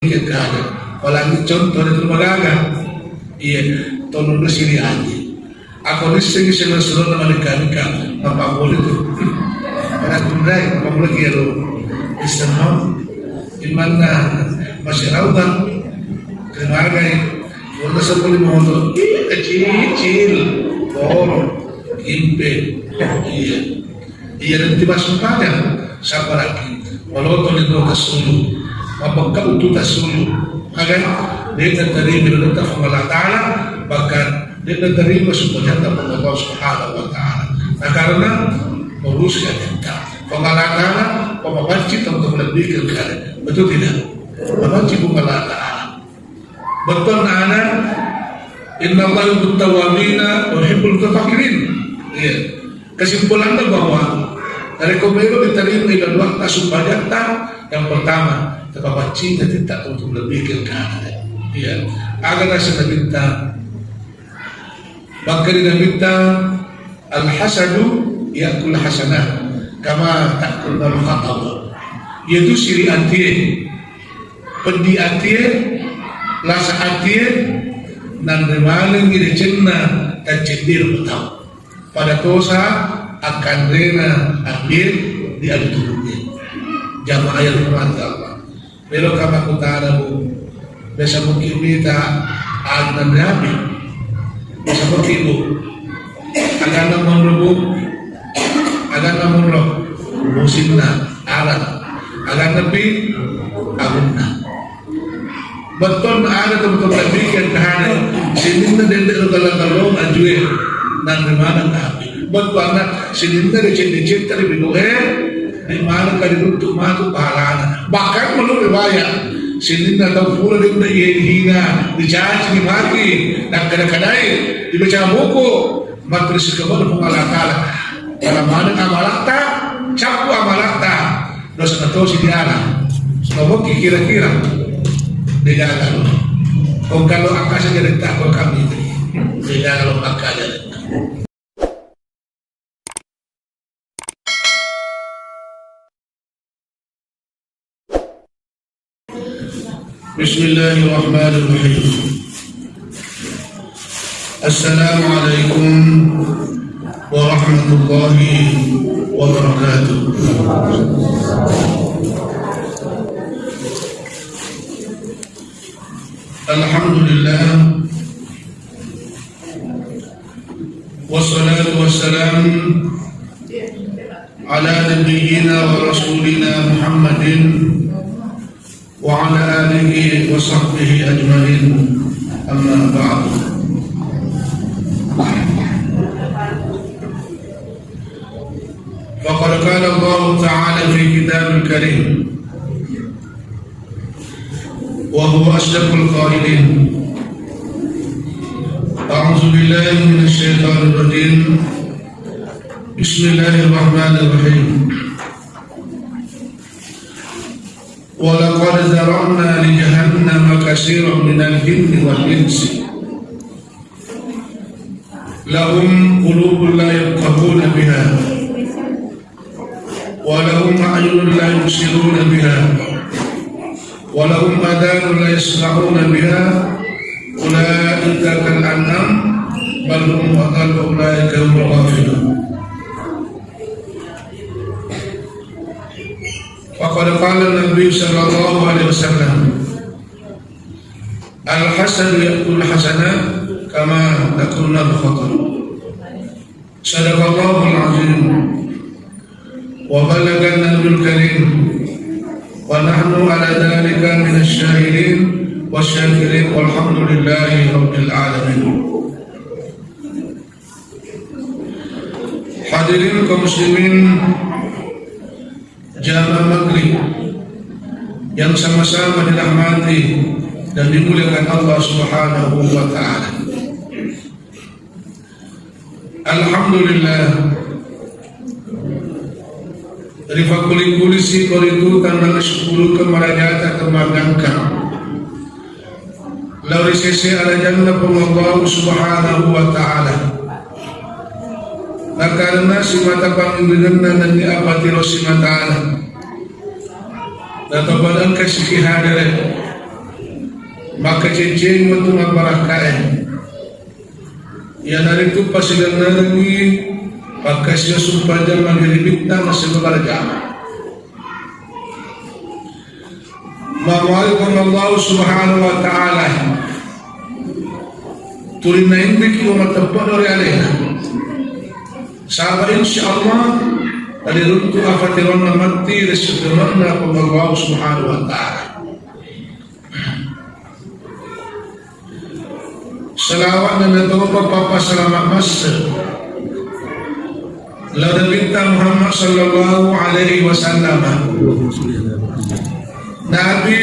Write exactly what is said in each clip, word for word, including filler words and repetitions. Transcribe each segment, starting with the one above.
Kada. Apalagi contoh itu magaga. Iya, tolong sini aja. Aku lissengi sila-sila nama nikah-nikah, apa boleh tu? Karena kundai, apa boleh kira? Islam, imanna masih raudhah, kemagai, wala sebelum motor, iya kecil-kecil, borong, impe, iya. Iya, nanti masuk pada sabaraki. Walau tolino tassulu, mapekka utu tassulu, aga? De'na terima doa Puang Allah Ta'ala, bahkan de'na terima sumbajanna Puang Allah Subhanahu wa Ta'ala. Nah, karena merusak kita. Puang Allah Ta'ala, pemapancing untuk melebihkan kalian. Betul tidak? Pemapancing Puang Allah Ta'ala. Betul, anak. Inna Allah yuhibbut tawwabina wa yuhibbul mutatahhirin. Iya. Kesimpulannya bahwa dari komero diterima ila dua tasubajata, yang pertama, terpapancing kita untuk lebih ke kanan. Iya. Agar rasa kita Makkeda Nabitta, "Al-hasadu ya'kul hasanah, kama ta'kul narul hatab." Iyatu siri atie, peddi atie, lasa atie, nanre malengngi decenna tacceddiro tau. Pada tosa akkanrena atie di adu tubuhnya. Jamaah yang dirahmati Allah. Melo ka makkutana, Bu. Biasa mungkin mita anak nabi. Biasa mungkin, Bu. Agana monro, Bu. Agana monro. Musimna alat. Agana pi agunna. Betul ada teman-teman bikin kahana. Sininna dende galang-galang ajue. Nang mana nabi. Betul anak sininna dicet-dicet tadi bingung eh. Di mana kali untuk matu pahalana. Bahkan menurut riwayat, sininna tau pura di udah iya dihina, dicaci, dimaki, dan kada-kadai, dibaca buku, materi sekebal Puang Allah Ta'ala. Kalau mana amalakta, capu amalakta, dosa natosi diala. Sebab kira-kira, beda kalau. Kau kalau angka saja tak kau kami itu. Beda kalau angka aja. بسم الله الرحمن الرحيم. السلام عليكم ورحمة الله وبركاته. الحمد لله. والصلاة والسلام على نبينا ورسولنا محمد وعلى آله وصحبه أجمعين. أما بعد. فقد قال الله تعالى في كتاب الكريم، وهو أصدق القائلين. أعوذ بالله من الشيطان الرجيم. بسم الله الرحمن الرحيم. ولقد ذرأنا لجهنم كثيرا من الجن والإنس. لهم قلوب لا يفقهون بها، ولهم أعين لا يبصرون بها، ولهم آذان لا يسمعون بها، أولئك كالأنعام، بل هم أضل، أولئك هم الغافلون. وقد قال النبي صلى الله عليه وسلم، الحسد يأكل الحسنات كما تأكل النار الحطب. صدق الله العظيم وبلغ النبي الكريم ونحن على ذلك من الشاهدين والشاكرين والحمد لله رب العالمين. Hadirin kaum muslimin, jamaah maghrib yang sama-sama dirahmati dan dimuliakan Allah Subhanahu wa Ta'ala. Alhamdulillah, rifakuli-kulisi koritu tanang sepuluh kemarajata kemagangka. Lao ri sese arajanna Puang Allah Subhanahu wa Ta'ala. Nakarena simata panginringenna nenni apatiro simatana. Natapadangka siki hadere. Pakkaceceng wettu mabbarakkae, iyanaritu pasilennerengngi pakkasiwa sumpajang mageribitta massempajang barajama. Mammuaripun Allah Subhanahu wa Ta'ala, tuli naimbiki wa mateppe'na ri alena. Saba insya Allah, tadi runtu afatironna matti ri sukkuru'na Allah Subhanahu wa Ta'ala. Salawat dan doa papa salama masse lao Nabitta Muhammad sallallahu alaihi wasallam. Nabi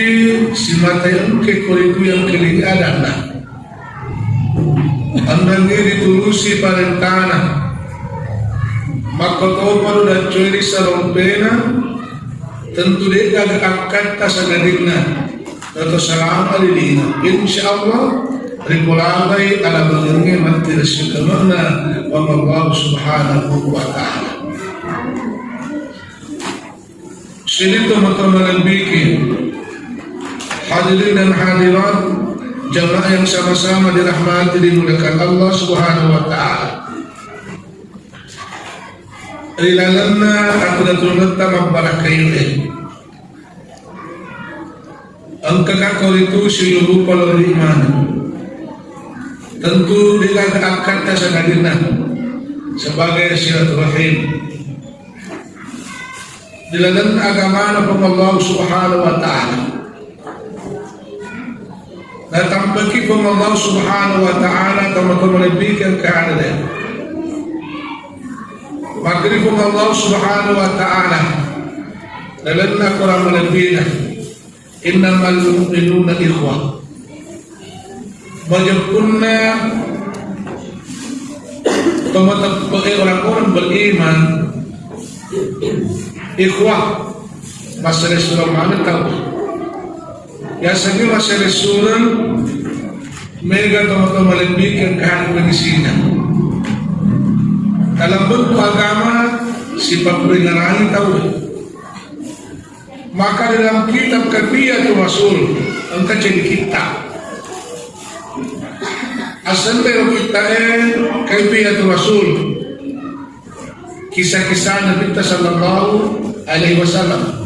simata engke koritu yang keling adanna. Andangi ditulusi parentana. Makkotoparo daccoi ri salompena, tentu de'gaga akkatta sangadinna. Nato salama lilina. Insya Allah, ripolangai ala bangengnge matti ri sukkuru'na wa Allah Subhanahu wa Ta'ala. Sining tomatoa malebbiki, hadirin dan hadirat, jamaah yang sama-sama dirahmati dimuliakan Allah Subhanahu wa Ta'ala. Ri lalenna atuda-tudangetta mabbarakkae, engkaka koritu silurupa lao ri imana. Tentu de'gaga akkatta sangadinna sebagai silaturahim. Di lalenna agamana Puang Allah Subhanahu wa Ta'ala. Natampaki Puang Allah Subhanahu wa Ta'ala tomatoa malebbiki engkana. Makkeda Puang Allah Subhanahu wa Ta'ala, lalenna Quran malebbina, "Innamal mu'minuna ikhwah." Majeppunna tomateppe'e orang-orang beriman, ikhwah, masselesureng maneng tau. Biasanya masselesureng mega tomatoa malebbiki engkana kondisina. Dalam bentuk agama, sipapperengngerangi tau. Maka dalam kitab Kaifiyatul Rasul, engka ceddi kitta. Asenna ero kittae Kaifiyatul Rasul. Kisah-kisah Nabitta sallallahu alaihi wasallam.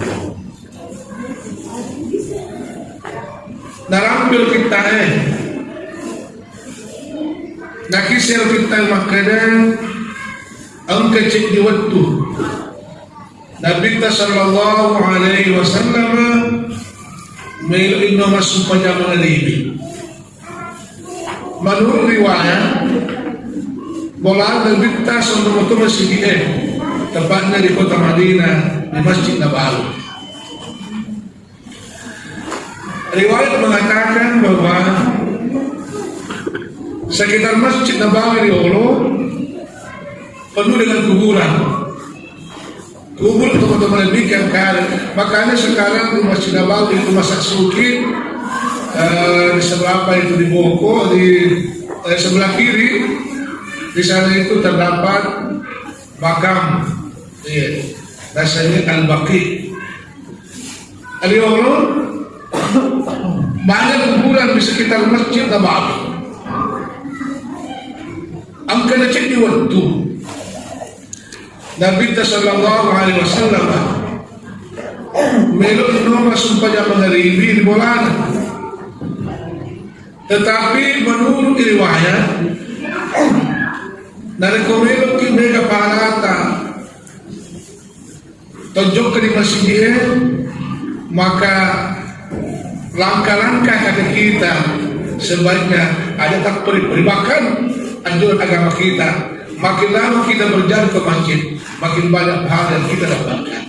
Narampe ero kittae. Nakisah ero kittae makkeda, engka ceddi wettu. Nabitta sallallahu alaihi wasallam melo inno massumpajang mangaribi. Menurut riwayat, bola Nabitta sallallahu alaihi wasallam, tepatnya di kota Madinah, di Masjid Nabawi. Riwayat mengatakan bahwa sekitar Masjid Nabawi riolo penuh dengan kuburan. Kubur teman-teman demikian kan. Makanya sekarang di Masjid Nabawi itu masa suki eh, di sebelah apa itu di Boko di eh, sebelah kiri di sana itu terdapat makam, iya, rasanya Al-Baqi. Aliono banyak kuburan di sekitar Masjid Nabawi. Engka naceddi wettu Nabitta sallallahu alaihi wasallam melo inno massumpajang mangaribi di bolana. Tetapi menurut riwayat, narekko meloki mega pahalata tojokka di masjid, maka langkah-langkah kaki kita sebaiknya ada tak peri-peri. Bahkan anjuran agama kita, makin lama kita berjalan ke masjid, makin banyak pahala yang kita dapatkan.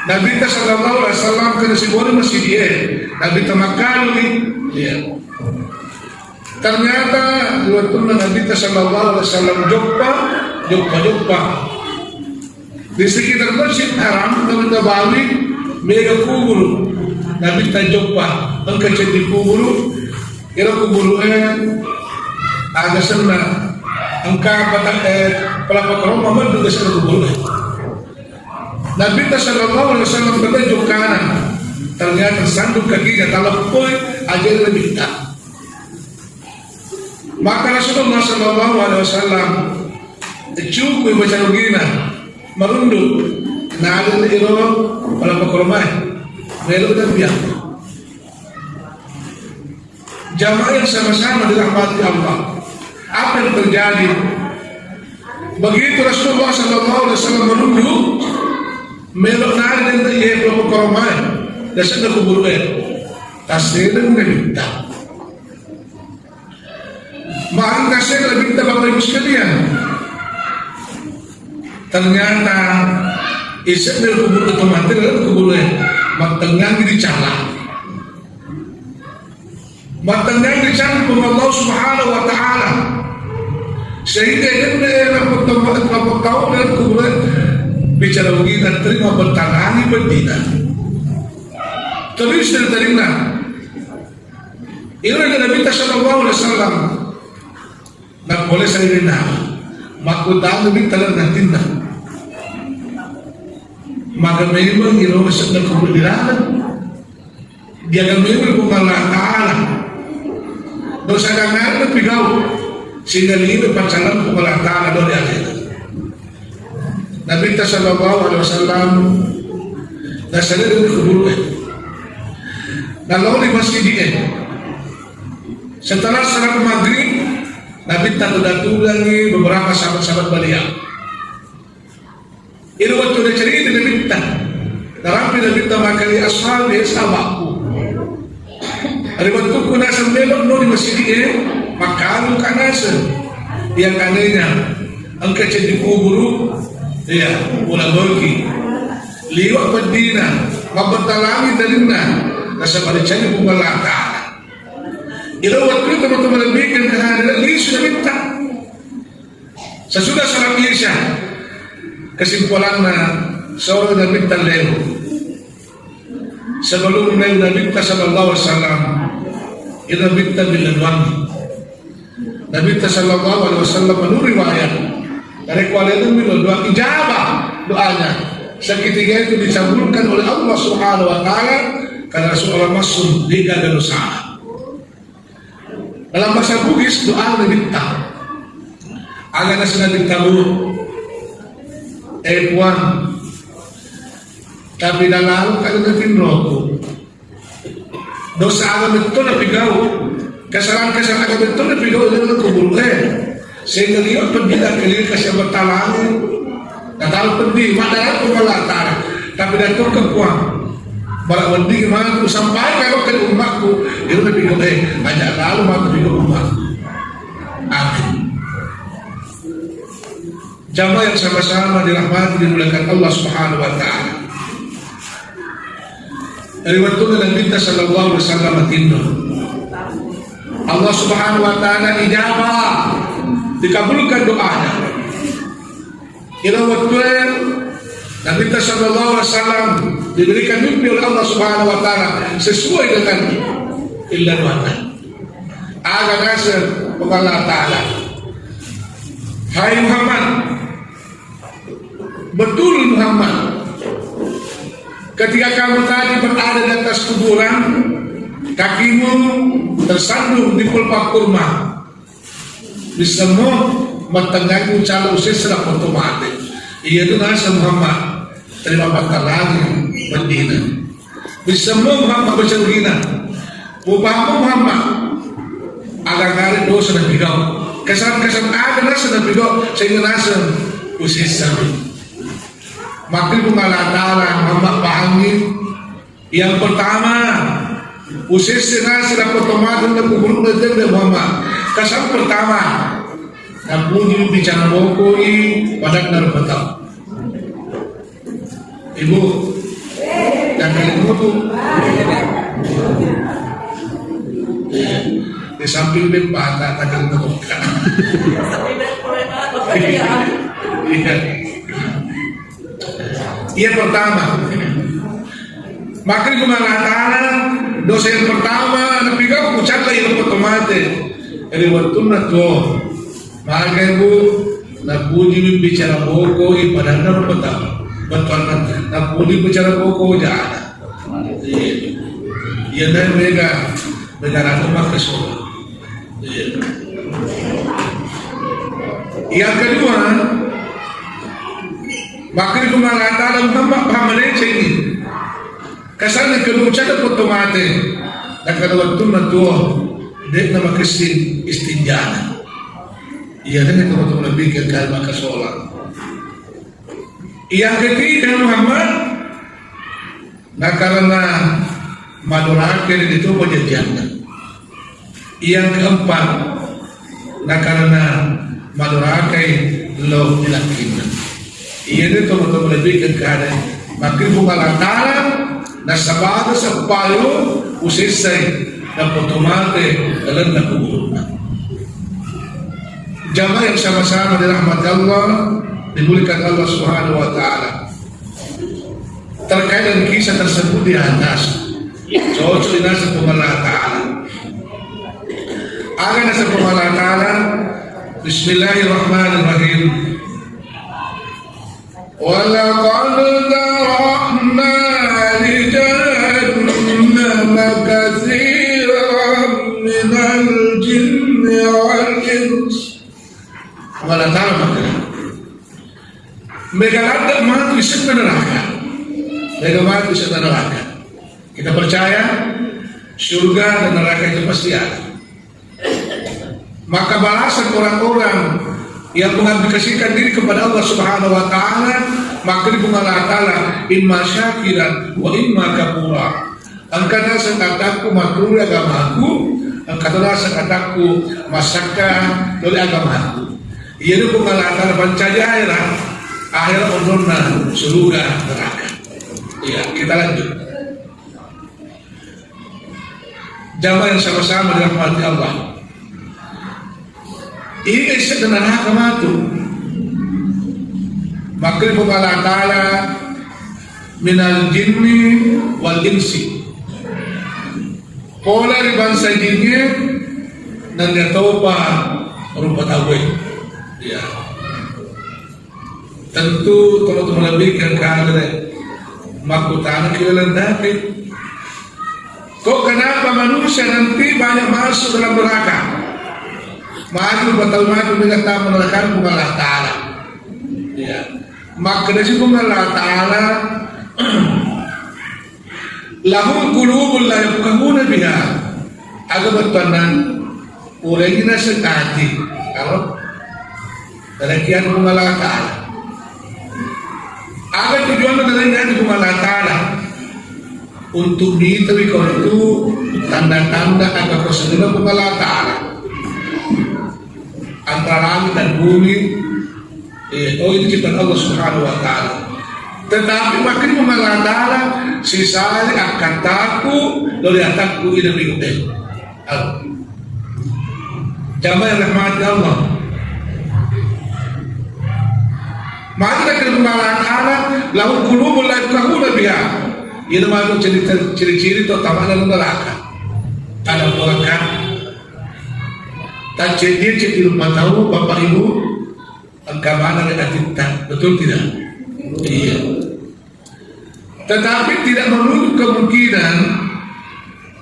Nabitta sallallahu alaihi wasallam kada sibori masjid, Nabitta makkaluni. Iya. Ternyata di wettunna Nabitta sallallahu alaihi wasallam joppa, joppa, joppa. Di sekitar Masjid Haram, Nabitta Nabawi, mega kuburu. Nabitta joppa, engka ceddi kuburu, ira kuburu eh, aga senna, engka pata eh, pelapa keromba meddu ga senna kuburu eh. Nabitta sallallahu alaihi wasallam tette jokkana. Ternyata sandung kakinya, taleppoi aja lebih tak. Maka Rasulullah sallallahu alaihi wasallam cukup baca rugina, merunduk, nah, ada di iro, pada pekormai, melo dan biar. Jamaah yang sama-sama dirahmati Allah, apa yang terjadi? Begitu Rasulullah sallallahu alaihi wasallam menunduk, melok nari dan iya kelompok koromai, dan sudah kubur eh. Tasireng Nabitta. Maka tasireng Nabitta, Bapak Ibu sekalian. Ternyata isek dari kubur itu mati dalam kubur eh. Mattengang di cala. Mattengngang ricanna Puang Allah Subhanahu wa Ta'ala. Sehingga iyanna era pertama, pertama tahun dan kemudian bicara begini, terima bertanani bedina. Terus dari tadinna. Ini Nabi kita sallallahu alaihi wasallam. Nah, boleh saya dengar. Makutana di talan nantinna. Maka memang iro sedang kemudian Diaga memang Puang Allah Ta'ala. Dosa ganganna pigau. Sehingga lima pacaran Puang Allah Ta'ala dari akhirat. Nabi kita sallallahu alaihi wasallam nasale dari kubur eh. Lalu di masjid eh. Setelah salat maghrib, Nabi kita datang lagi beberapa sahabat-sahabat beliau. Iro wettu nacerita Nabitta, narampe Nabitta makkeda, "Ashabi, eh, sahabatku. Ri wettukku naseng melo no di masjid e, makkalungka naseng. Iya kanena, engka ceddi kuburu, iya, pura bagi. Liwa peddina, mabbettalangi dalinna, nasaba ricanna Puang Allah Ta'ala." Iro wettu itu teman-teman lebih ke kehadiran lisu Nabitta. Sesudah salat Isya, kesimpulanna, sore Nabitta leo. Sebelum leo Nabitta sallallahu alaihi wasallam, iro Nabitta bilang wangi. Nabitta sallallahu alaihi wasallam menurut riwayat, dari kualena bilang doa ijabah doanya. Seketika itu dikabulkan oleh Allah Subhanahu wa Ta'ala karena Rasulullah masuk di gagal usaha. Dalam bahasa Bugis, doa Nabitta. Aga naseng Nabitta, Bu. Eh, Puang, tapi dalam kada natinroku. Dosa aga betul napigau. Kesalahan-kesalahan aga betul napigau dalam kubur. Eh, sehingga dia pedih dan keliru kasih bertalangi. Nataro peddi, maddarattu Allah Ta'ala. Tapi datang ke Puang. Bara wedding matu sampai kalau ke umatku. Itu lebih gede. Ajak lalu matu juga umatku. Amin. Jamaah yang sama-sama dirahmati, dimuliakan Allah Subhanahu wa Ta'ala. Dari waktu Nabi kita sallallahu alaihi wasallam tinro. Allah Subhanahu wa Ta'ala ijabah, dikabulkan doanya. Ila waktu Nabi kita sallallahu alaihi wasallam diberikan mimpi oleh Allah Subhanahu wa Ta'ala sesuai dengan illa doanya. Aga naseng Allah Ta'ala, "Hai Muhammad, betul Muhammad, ketika kamu tadi berada di atas kuburan, kakimu tersandung di pelepah kurma. Bismillah, mattengngangngi ucala usessa lappo to mate." Iya tu naseng Muhammad, terima batalani bendina. Bismillah Muhammad baca ugina. Mupahammu Muhammad, aga gare dosa napigau. Kesan-kesan aga naseng napigau, sehingga naseng usessa. Makribu Allah Ta'ala, Muhammad pahangi. Yang pertama, usesse naseng lappo to mate na kuburuna jenne Muhammad. Kesan pertama, napuji bicara bokoi padanna rupa tau. Ibu, yang kalian mutu. Di samping beppa, tak kalian mutu. Iya. Iya pertama. Makanya Allah Ta'ala, dosa yang pertama, napigau ucalla yang pertama te. Jadi waktu na tuo. Maka ibu, napuji bicara bokoi padanna rupa tau. Betul kan? Napuji bicara bokoi jahat. Iya. Iya, dan mega, mega ratu makasih. Iya. Yang kedua, maka itu mengatakan tambah paham ini. Kesanna kedua cara foto mate. Dan kedua tu matua, dia nama kesin istinjana. Iya, dan itu foto lebih ke kalma kesola. Yang ketiga, Muhammad, na karena madoraka ri tu perjanjianna. Yang keempat, na karena madoraka lo dilakinna. Iya de to to lebih ke kare. Maka Puang Allah Ta'ala na sabada sepayo usesai na foto mate dalam kuburna. Jamaah yang sama-sama dirahmati Allah, dimuliakan Allah Subhanahu wa Ta'ala. Terkait dengan kisah tersebut di atas, cocok dengan Puang Allah Ta'ala. Aga naseng Puang Allah Ta'ala, Bismillahirrahmanirrahim. ولقد ذرأنا لجهنم كثيرا من الجن والإنس. Puang Allah Ta'ala makkeda, mega ladde matu isenna neraka. Mega matu isenna neraka. Kita percaya surga dan neraka itu pasti ada. Maka balasan orang-orang yang mengabdikasikan diri kepada Allah Subhanahu wa Ta'ala, maka di Allah Ta'ala, imma syakiran wa imma kafura. Engka naseng atakku maturu agamaku, engka to naseng atakku masakka dole agamaku. Iya, itu Allah Ta'ala pancaji akhirat, akhirat onronna surga neraka. Iya, kita lanjut. Jamaah yang sama-sama dirahmati Allah. Ini isenna neraka matu. Makkeda Puang Allah Ta'ala, minal jinni wal insi. Pole ri bangsa jinge, nennia topa rupa tauwe. Ya. Tentu teman-teman lebih ke kagere makkutana ki laleng dapi. Kok kenapa manusia nanti banyak masuk dalam neraka? Maju batau maju dengan tamu neraka Puang Allah Ta'ala. Ya. Makkeda si Puang Allah Ta'ala, lahum qulubun la yafqahuna biha. Aga bettuanna? Puraina sekati. Kalau demikian Puang Allah Ta'ala. Aga tujuanna demikian Puang Allah Ta'ala? Untuk mitawi kau itu tanda-tanda aga kuasana Puang Allah Ta'ala. Antara langit dan bumi, eh, oh, itu ciptaan Allah Subhanahu wa Ta'ala. Tetapi makin Allah Ta'ala sisale akan taku dari atakku ini berikutnya. Jamaah yang rahmati Allah. Maka kita Allah Ta'ala, lahum qulubun la yafqahuna biha. Ini masuk cerita ciri-ciri atau tamat dalam neraka. Ada neraka. Taceddi-ceddi rupa tau, Bapak Ibu, engka maneng ri atitta, betul tidak? Iya. Tetapi tidak menutup kemungkinan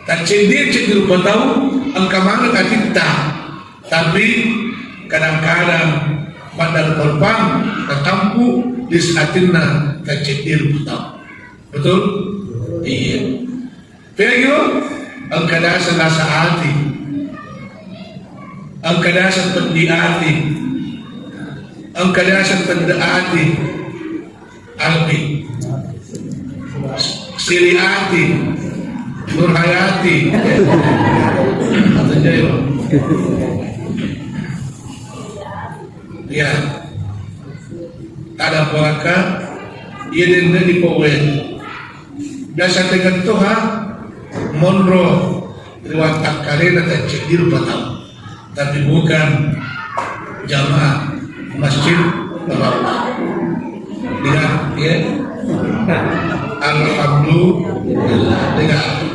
taceddi-ceddi rupa tau engka maneng ri atitta, tapi kadang-kadang pada rupa-rupa tatampu di saatinna taceddi rupa tau. Betul? Iya. Pegio, engka daseng lasa ati, engka daseng peddi ati, engka daseng tedde ati, alpi, sili ati, nurhayati. Ya. Tada polaka, iya dende di powe. Biasa tegettoha monro ri wattakkalena taceddi rupa tau, tapi bukan jamaah masjid Bapak. Dengar, ya. Alhamdulillah, dengar.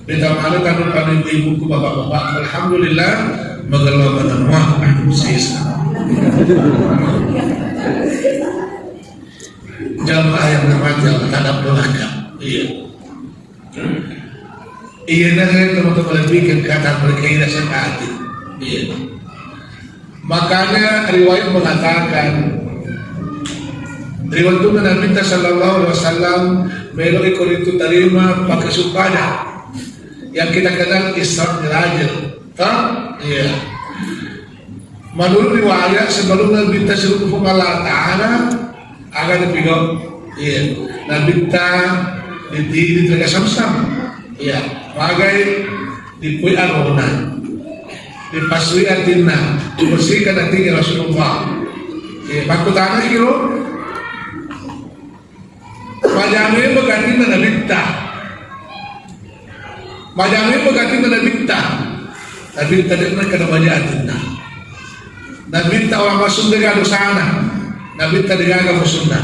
Beta male tanu pada ibu-ibuku, bapak-bapak, alhamdulillah, magello manamua sisa. Jamaah yang dirahmati Allah, tak ada pelanggar. Iya. Iya, nah, saya teman-teman lebih ke kata mereka ini saya hati. Iya. Makanya riwayat mengatakan, riwayat Nabi sallallahu alaihi wasallam, melo iko itu terima pakai supada. Yang kita kenal Isra Miraj. Toh? Iya. Menurut riwayat, sebelum Nabitta siruku Puang Allah Ta'ala, aga dipigau? Iya. Nabitta ditini Telaga Samsam. Iya. Magai dipui arona. Dipasui atinna. Dibersihkan atinna Rasulullah. Iya. Pakkutana kiro. Majame bagatinna Nabitta. Majame bagatinna Nabitta. Nabitta de' nakkeda maja atinna. Nabitta orang masuk de'ga dosana. Nabitta de'gaga musunna.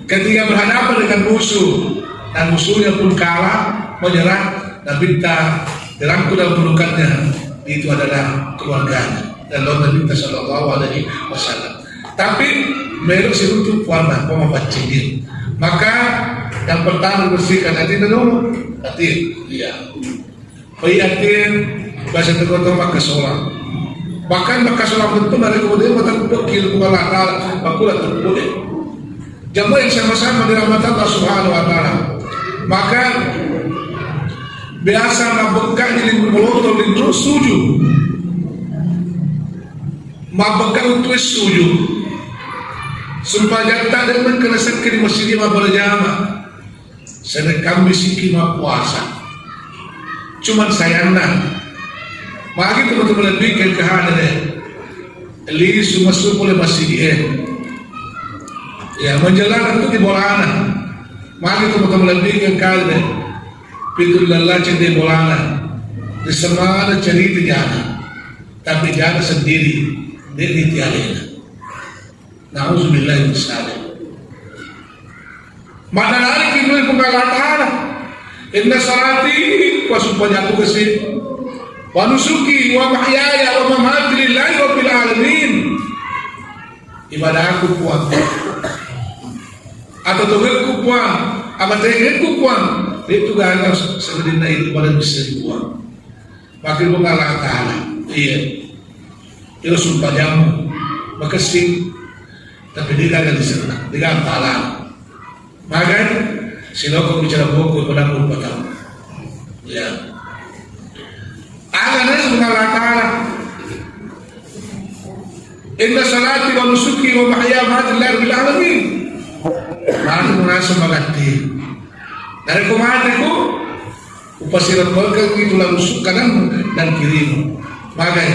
Ketika berhadapan dengan musuh, dan musuhnya pun kalah, menyerah, Nabitta dirangkul dalam pelukannya. Itu adalah keluarganya. Dan Nabitta sallallahu alaihi wasallam. Tapi melo siruntu Puanna, Puang mapaccingi. Maka yang pertama bersihkan hati dulu. Hati, iya. Pai hati, bahasa tegoto maka solang. Bahkan maka solang betul dari kemudian mata kupuk kiri kepala akal, bakula terpulih. Jamaah yang sama-sama dirahmati Allah Subhanahu wa Ta'ala. Maka biasa mabekka di lingkungan motor di terus tujuh. Mabbekka untu' e sujud. Sumpajatta de' nengka nasekke di masjid mabbere jama. Sedekkammi sikki mappuasa. Cuman sayanna, magi teman-teman lebih ke kehadere. Lisu masuk oleh masjid e. Ya, menjelang itu di bolana. Magi teman-teman lebih ke kehadere. Pitu lalla cedde bolana. Di semana cerita jana. Tapi jana sendiri, de' niti alena. Nauzubillahi min dzalik. Maka lari kimui Puang Allah Ta'ala. Inna salati, wa sumpajaku kesi. Wa nusuki, wa mahyaya, wa mamati lillahi rabbil alamin. Ibadahku Puang. Atau togekku Puang. Amatengekku Puang. Itu gagal sebenarnya itu pada bisa Puang. Makkibbung Allah Ta'ala. Iya. Iro sumpajammu makessing, tapi de' gaga liserna, de' gaga pahala. Magai siloko bicara boko pada rupa tau. Ya. Aga nasebbung Allah Ta'ala. Inna salati wa nusuki wa mahyaya wa mamati lillahi rabbil alamin. Mati merasa magatti. Dari ku mati ku Upasireppekengngi tulang rusukkanammu dan kirimu. Magai,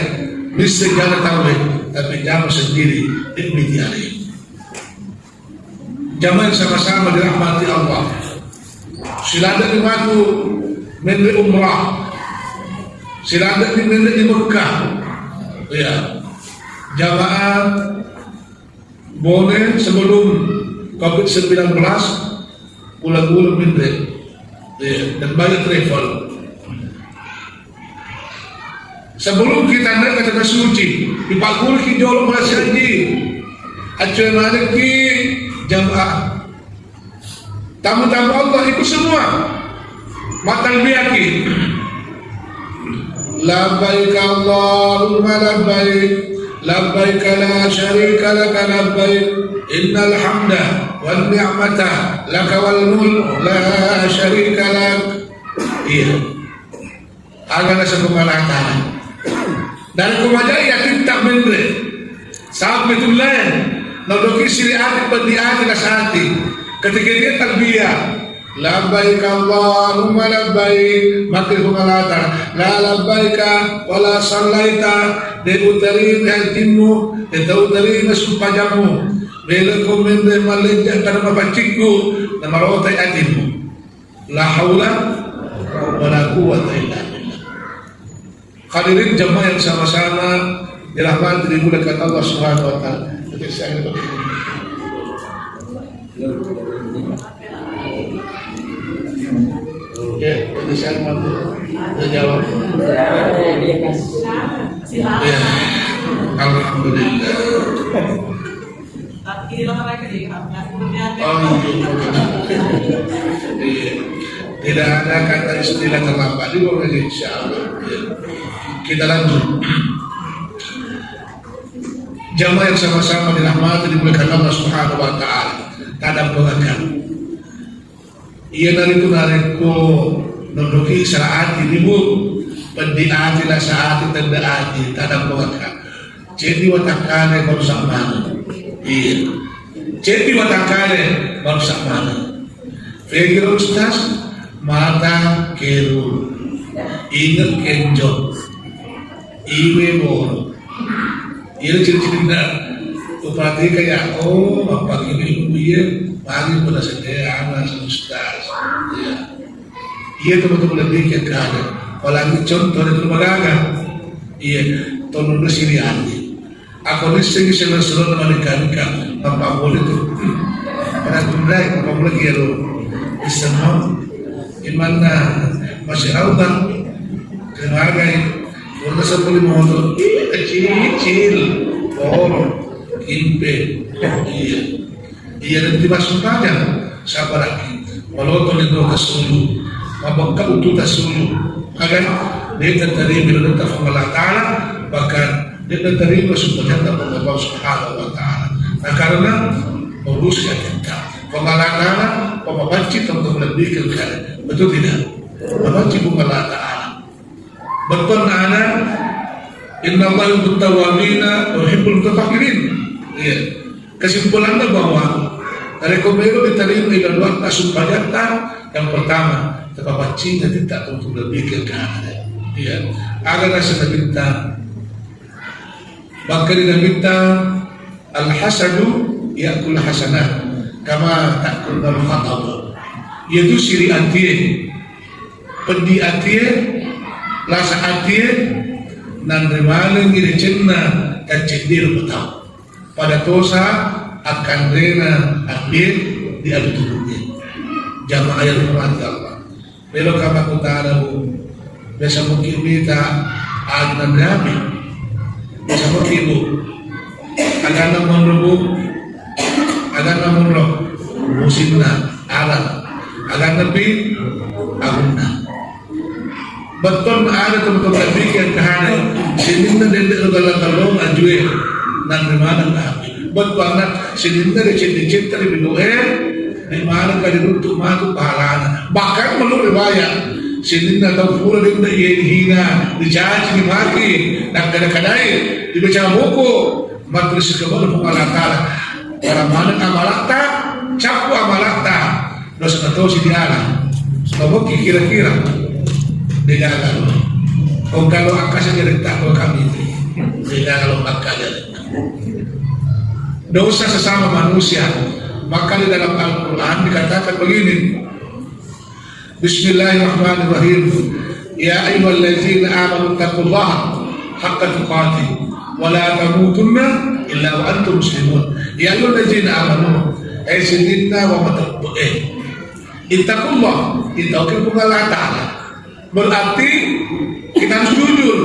misseng jana tauwe, tapi jama sendiri, demi tiare. Jamaah sama-sama dirahmati Allah. Siladdeni matu menre umrah. Siladdeni menre di Mekah. Ya. Jamaah Bone sebelum covid sembilan belas, uleng-uleng menre. Iya, dan banyak travel. Sebelum kita naik ke tanah suci, dipakulki jolo masih haji. Accoe manekki jamaah. Tamu-tamu Allah itu semua. Mattalbiyaki. Labbaik Allahumma labbaik. Labbaik la syarika laka labbaik. Innal hamda wan ni'mata laka wal mulk la syarika lak. Iya. Aga nasebbung Allah Ta'ala. Narekko majai atitta menre, sampai tullae, nadoki siri ati, peddi ati, nasati. Ketika dia talbiyah, labbaik Allahumma labbaik, makkeda Puang Allah Ta'ala, la labbaika wala sallaita, de' uterima hajjimmu, de' tau uterima sumpajammu. Belekko menre malejja' tanah mapaccikku, namarotai atimmu. La haula wala quwwata illa billah. Hadirin jamaah yang sama-sama dirahmati, dimuliakan Allah Subhanahu wa Taala. Oke, saya Oke, saya mau jawab. Ya, alhamdulillah. Tapi di luar mereka di Oh, iya. Iya. Tidak ada kata istilah terlambat. Di bawah ini, insya Allah. Ya. Kita lanjut. Jamaah yang sama-sama dirahmati, dimuliakan Allah Subhanahu wa Ta'ala. Tadampengakan. Iyanaritu narekko nonroki sala ati, ibu, peddi ati, lasa ati, tedde ati, tadampengakan. Ceddi watakkale barusa maneng. Iya. Ceddi watakkale barusa maneng. Fegiro Ustaz, mata keru. Inget kenjo. Iwe boro. Iya ciri-cirina. Upati kayak, oh, apa gini, iya, magi pada sedih, anak, Ustaz. Iya. Iya, teman-teman, lebih ke kada. Apalagi contoh itu magaga. Iya, tolong siri ati. Aku listrik sila-sila mani kami kan, apa boleh tu? Pada tundai, apa boleh kira? Islam, imanna masih autan, kenagai, udah sepuluh motor, iya, kecil-kecil, oh, kimpe, iya. Iya, dan tiba sumpahnya, sabaraki. Malotoni doa tasulu, mabekka utu tasulu. Agar dia terima ridho dari Allah Ta'ala, bahkan dia terima sumpahnya dari Allah Subhanahu wa Ta'ala. Nah, karena urus ya kita. Allah Ta'ala, pemabacci, teman-teman, lebih ke kaya. Betul tidak? Pemabacci Allah Ta'ala. Betul, anak. Inna Allah yuhibbut tawwabina wa yuhibbul mutatahhirin. Iya. Kesimpulanna bahwa narekko melo diterima ila doatta sumpajatta, yang pertama, tapapaccinga titta untuk lebih ke kanan. Iya. Aga naseng Nabitta, maka di Nabitta, al-hasadu ya'kul hasanah kama ta'kul nar hatab. Yaitu siri atie, peddi atie, lasa atie, nanre manengi decenna tacceddiro tau. Pada tosa akkanrena atie di adu tubuhnya. Jamaah yang dirahmati Allah. Melo ka makkutana, Bu. Biasa mungkin mita aju nanre api. Biasa mungkin, Bu. Aganna monro, Bu. Aganna monro. Musimna. Ada. Aganna pi. Agunna. Betul ada teman-teman pikir kahana. Sininna dende lo galang-galang ajue. Nanre maneng api. Bettuanna sininna ricin-ricin tadi bidu eh. Di mana kali runtu matu pahalana. Bahkan menurut riwayat, sininna tau pura denda iya dihina, dicaci, dimaki, nakkada-kadai, dibaca buku, matrisi kepada Puang Allah Ta'ala. Para mana amalatta, capu amalatta, dosa tosi diala. Sebab kira-kira, beda kalau. Kau kalau angkasa jadi tak kau kami, beda kalau angkasa. Dosa sesama manusia. Maka di dalam Al-Quran dikatakan begini, Bismillahirrahmanirrahim. Ya ayyuhallazina amanu taqullaha haqqa tuqatih wa la tamutunna illa wa antum muslimun. Ya ayyuhallazina amanu, eh sininna wa matebbe, eh. Ittaqullah, ittaqullah Ta'ala. Berarti kita harus jujur.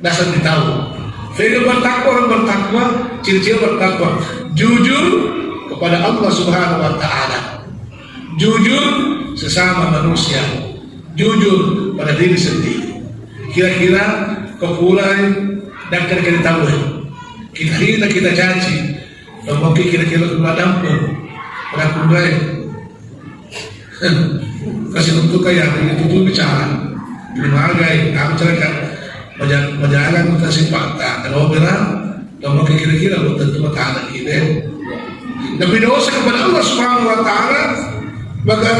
Dasar ditahu. Fa'inna man taqwa, orang bertakwa, ciri-ciri bertakwa. Jujur kepada Allah Subhanahu wa Ta'ala. Jujur sesama manusia. Jujur pada diri sendiri. Kira-kira kepulai dan kira-kira tahu. Kita hina, kita caci. Dan mungkin kira-kira kepala dampung. Pada kepulai. Kasi untuk kaya itu tuh bicara. Terima kasih, aku cerita. Maja-, majalan kita sih fakta. Kalau benar, kamu kira-kira buat tentu mata anak kita. Tapi dosa kepada Allah Subhanahu wa Ta'ala, maka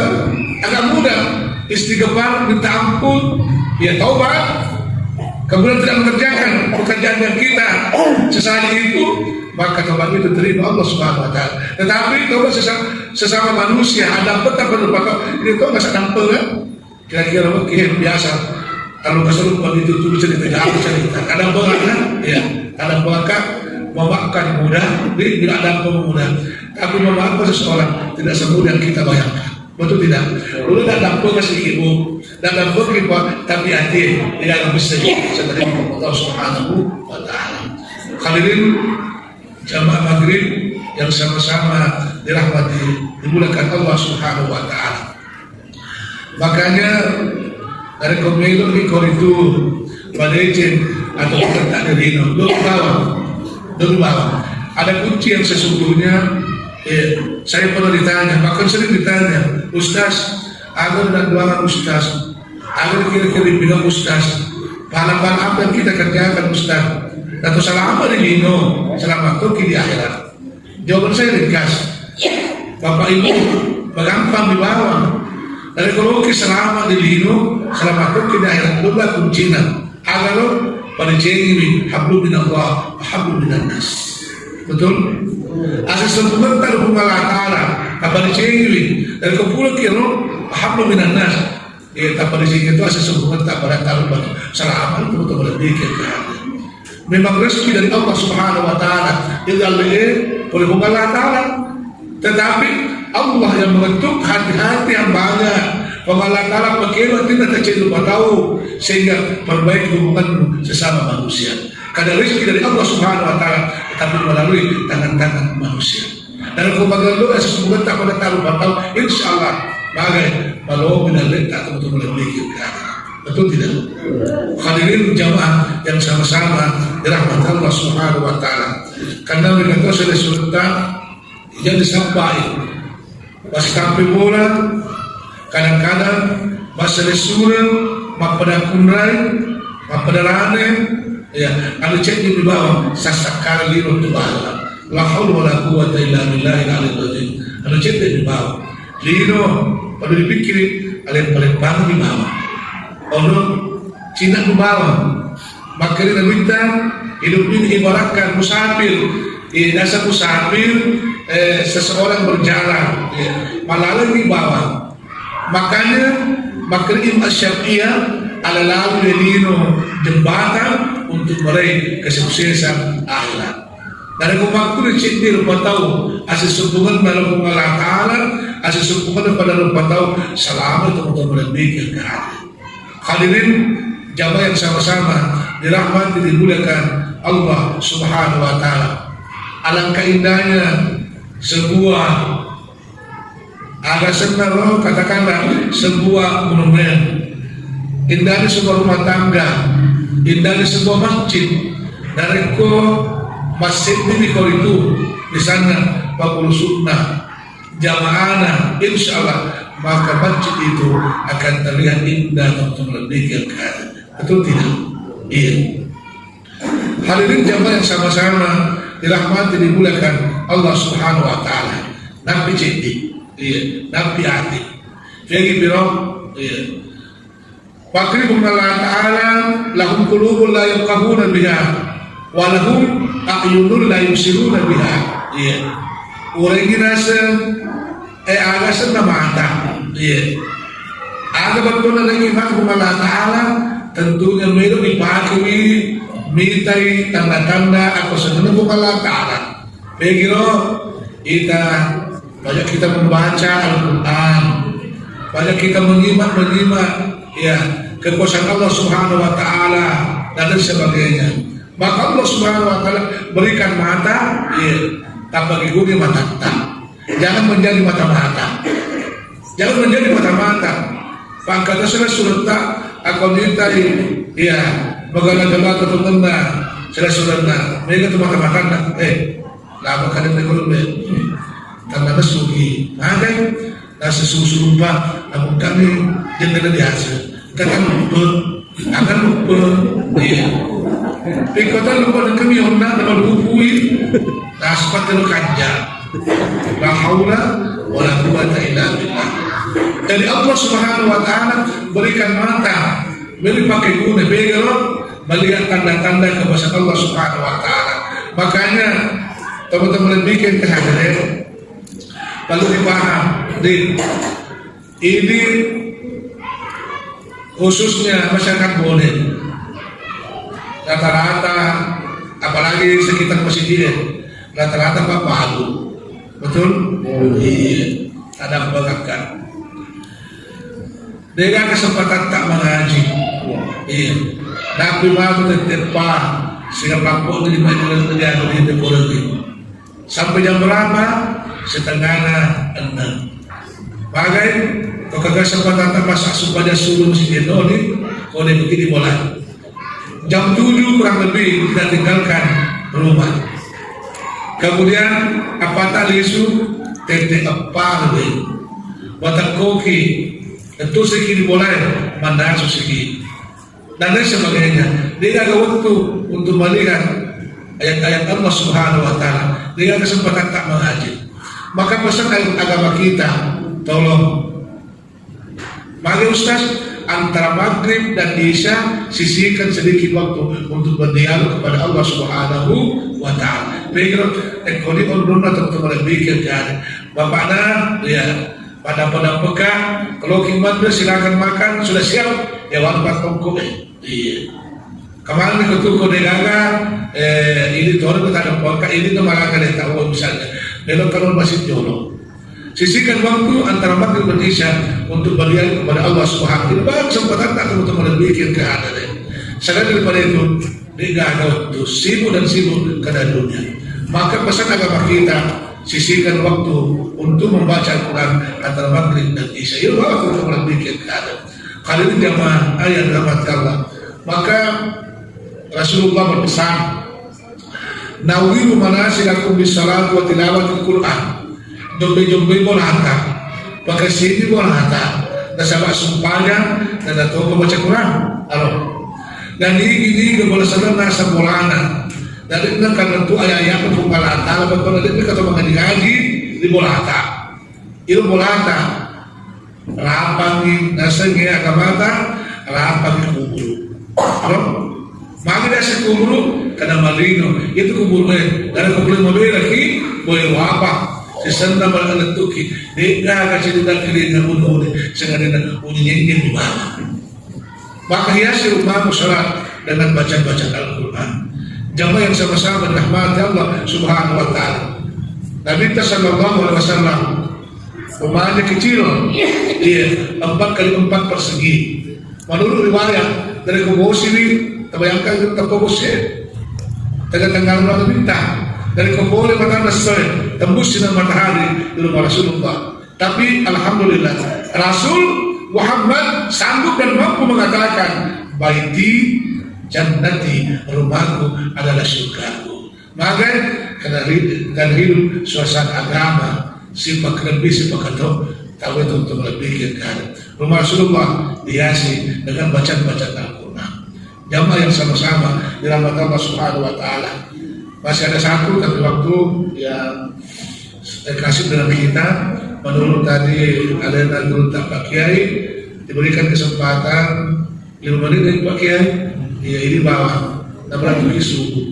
agak mudah istighfar, minta ampun, ya taubat. Kemudian tidak mengerjakan pekerjaan yang kita sesali itu, maka taubat itu diterima Allah Subhanahu wa Ta'ala. Tetapi kalau sesa-, sesama manusia ada petang berlupa, ini kok nggak sadar kan? Kira-kira mungkin biasa kalau kesurupan itu tuh bisa dipegang, bisa ditahan. Ada bengkak, ya, ada bengkak, memaafkan mudah, di-, tidak ada pemudah. Tapi memaafkan seseorang tidak semudah yang kita bayangkan. Betul tidak? Dulu tidak dapat kasih ibu, tidak dapat ibu, tapi hati tidak akan bisa sebenarnya Allah Subhanahu wa Ta'ala. Hadirin jamaah maghrib yang sama-sama dirahmati, dimuliakan Allah Subhanahu wa Ta'ala. Makanya, narekko melo'ni koritu madeceng atau tetap di lino, dua bawa, dua bawa. Ada kunci yang sesungguhnya, eh, saya pernah ditanya, bahkan sering ditanya, "Ustaz, agar nak doakan Ustaz, agar kira-kira bilang Ustaz, pahala-pahala apa yang kita kerjakan Ustaz? Atau selama di lino, selamat tuh di akhirat." Jawaban saya ringkas. Bapak Ibu, pagampang di bawang. Dari koloki selama di lino, selama koki di akhirat, dua kuncina. Agaro, paricengiwi, hablu minallah, hablu minannas. Betul? Asal sempurna taruh Allah Ta'ala, paricengiwi. Dari kopulaki ro, hablu minannas. Eh, tappa di sini tu asa sempurna tak pada taruh batu. Salah amal tu betul-betul dikit kan. Memang rezeki dari Allah Subhanahu wa Ta'ala. Itu Allah, eh, oleh Allah Ta'ala. Tetapi Allah yang mengetuk hati-hati hambanya. Pemala Ta'ala pakai tidak tercil lupa tahu, sehingga perbaiki hubunganmu sesama manusia. Karena rezeki dari Allah Subhanahu wa Ta'ala, tetapi melalui tangan-tangan manusia. Dan aku magang doa sesungguhnya tak pada taruh bakal, insya Allah, bagai malu menarikta atau betul-betul mikir. Betul tidak? Hadirin jamaah yang sama-sama dirahmati Allah Subhanahu wa Ta'ala. Karena mereka itu sudah surta jadi sampai pas sampai bola, kadang-kadang masa sureng, mappada kunrai, mappada rane, ya, anu ceddi di bawang, sasakkara lino tu bala. La haula wala quwwata illa billahil aliyil azim. Anu ceddi di bawang. Lino, pada dipikiri, alem-alem banget di bawang. Ono, Cina tu bawang. Makanya Nabitta, hidup ini ibaratkan musafir. Eh, dasar musafir, eh, seseorang berjalan, ya, malaleng di bawang. Makanya, makanya Imam Syafi'iyah ala lalu lino jembatan untuk meraih kesuksesan akhirat. Dari waktu di ceddi rupa tau, asal sumpungan dalam Allah Ta'ala, asal sumpungan pada rupa tau, selamat untuk melebihkan ke hati. Hadirin jamaah yang sama-sama dirahmati, dimuliakan Allah Subhanahu wa Ta'ala. Alangkah indahnya sebuah, agasenna ro, katakanlah sebuah monumen, indahnya sebuah rumah tangga, indahnya sebuah masjid. Narekko masjid ini koritu, di sana Pak Guru Sunnah, jamaahna, insya Allah, maka masjid itu akan terlihat indah untuk lebih kekal. Betul tidak? Iya. Hadirin jamaah yang sama-sama dirahmati, dimuliakan Allah Subhanahu wa Ta'ala. Napi ceddi, iya, napi ati. Jadi biro, iya. Pakri Allah Ta'ala, "Lahum qulubun la yafqahuna biha, wa lahum a'yunun la yubsiruna biha." Iya. Urengi naseng, eh, aga senna mata. Iya. Aga bettuanna lagi makhluk Allah Ta'ala, tentunya melo dipakewi mitai tanda-tanda atau seneng Allah Ta'ala. Pegiro, kita, banyak kita membaca Al-Quran, banyak kita menyimak, menyimak, ya, kekuasaan Allah Subhanahu wa Ta'ala dan lain sebagainya. Maka Allah Subhanahu wa Ta'ala berikan mata, ya, tanpa diguni mata. Jangan menjadi mata-mata. Jangan menjadi mata-mata. Pangkatnya sudah surta, aku minta, ya, magala-gala teman-teman, sudah surta, mereka tuh mata-mata, eh, Lama kali naik kolom be. Tanna messuki. Magai. Nasa susu rupa. Namun kami jendela biasa. Kata lupa. Akan lupa. Iya. Pikota lupa dan kami onda nama lupui. Naspat lo kanja. La haula wala quwwata illa billah. Jadi Allah Subhanahu wa Ta'ala berikan mata, beri pakai guna, bega lo melihat tanda-tanda kekuasaan Allah Subhanahu wa Ta'ala. Makanya, teman-teman yang bikin kehadiran perlu dipaham, di ini khususnya masyarakat Bone, rata-rata, apalagi sekitar masjid ini, rata-rata Pak Palu, betul? Iya, ada kebanyakan. De'ga kesempatan tak mengaji. Iya. Tapi mau tetep pa sehingga papponi di majelis, di anu, di dekorasi. Sampai jam berapa? Setengahnya enam. Bagai Maka kesempatan tak masak supaya suruh masjid doni, kau dia begini bola. Jam tujuh kurang lebih kita tinggalkan rumah. Kemudian apa tak lisu, tete apa lebih. Watak koki, itu siki di bola, mana susiki. Dan lain sebagainya. Dia ada waktu untuk melihat ayat-ayat Allah Subhanahu wa Ta'ala. Dia ada kesempatan tak mengaji. Maka pesan ag-, agama kita, tolong. Mari Ustaz, antara maghrib dan isya sisihkan sedikit waktu untuk berdialog kepada Allah Subhanahu wa Ta'ala. Pikir, eh, kau ini orang atau teman pikir kan? Bapak nah, ya, pada-pada peka, kalau kimat silakan makan, sudah siap, ya, walaupun tongkok, eh. Iya. Kemarin ketuko degaga, eh, ini tuh kita ada pangkat, ini tuh malah ada tahu misalnya. Belok kalau masih jolo. Sisihkan waktu antara maghrib dan isya untuk berdialog kepada Allah Subhanahu wa Ta'ala. Bahkan kesempatan tak untuk berpikir ke hadarin. Selain daripada itu, degaga waktu sibuk dan sibuk ke dunia. Maka pesan agama kita, sisihkan waktu untuk membaca Al-Quran antara maghrib dan isya. Itu waktu untuk berpikir ke hadarin. Hadirin jamaah yang dirahmati Allah. Maka Rasulullah berpesan, "Nawwiru manasikakum bis salati wa tilawatil Qur'an." Jombe-jombe bolata, pakasini bolata, nasaba sumpajang, dan atau baca Quran. Alo. Dan ini, ini bola sana nasa bolana. Dari karena tu ayat-ayat pun bolata, lalu kalau dia kata mengaji di bolata. Iro bolata, rapangi nasengnge agamata, rapangi kuburu. Ro? Magi naseng kuburu, kada malino. Itu kuburu, eh, kada kuburu mabela ki, boe wapa. Sisenna malettuki. De'gaga cerita kiri nabunu-bunu, sengadena unyi-nyenyen di mana. Maka hiasi rumahmu salat dengan baca-baca Al-Quran. Jamaah yang sama-sama dirahmati Allah Subhanahu wa Ta'ala. Nabi kita sallallahu alaihi wasallam rumahnya kecil, iya, empat kali empat persegi. Menurut riwayat dari Kobosi, terbayangkan kita Kobosi, tengah-tengah rumah bintang dari Kopole mata tembus sinar matahari di rumah Rasulullah. Tapi alhamdulillah, Rasul Muhammad sanggup dan mampu mengatakan, "Baiti jannati, rumahku adalah surgaku." Maka karena ri-, dan hidup suasana agama, sifat lebih, sifat ketok, tahu itu untuk lebih kira. Rumah Rasulullah dihiasi dengan bacaan-bacaan Al-Quran. Jamaah yang sama-sama dirahmati Allah Subhanahu wa Ta'ala. Masih ada satu, tapi waktu ya, eh, kasih dengan kita. Menurut tadi alena guru tak Pak Kiai, diberikan kesempatan lima menit dari Pak Kiai. Ya, ini bawah. Nah, berarti subuh.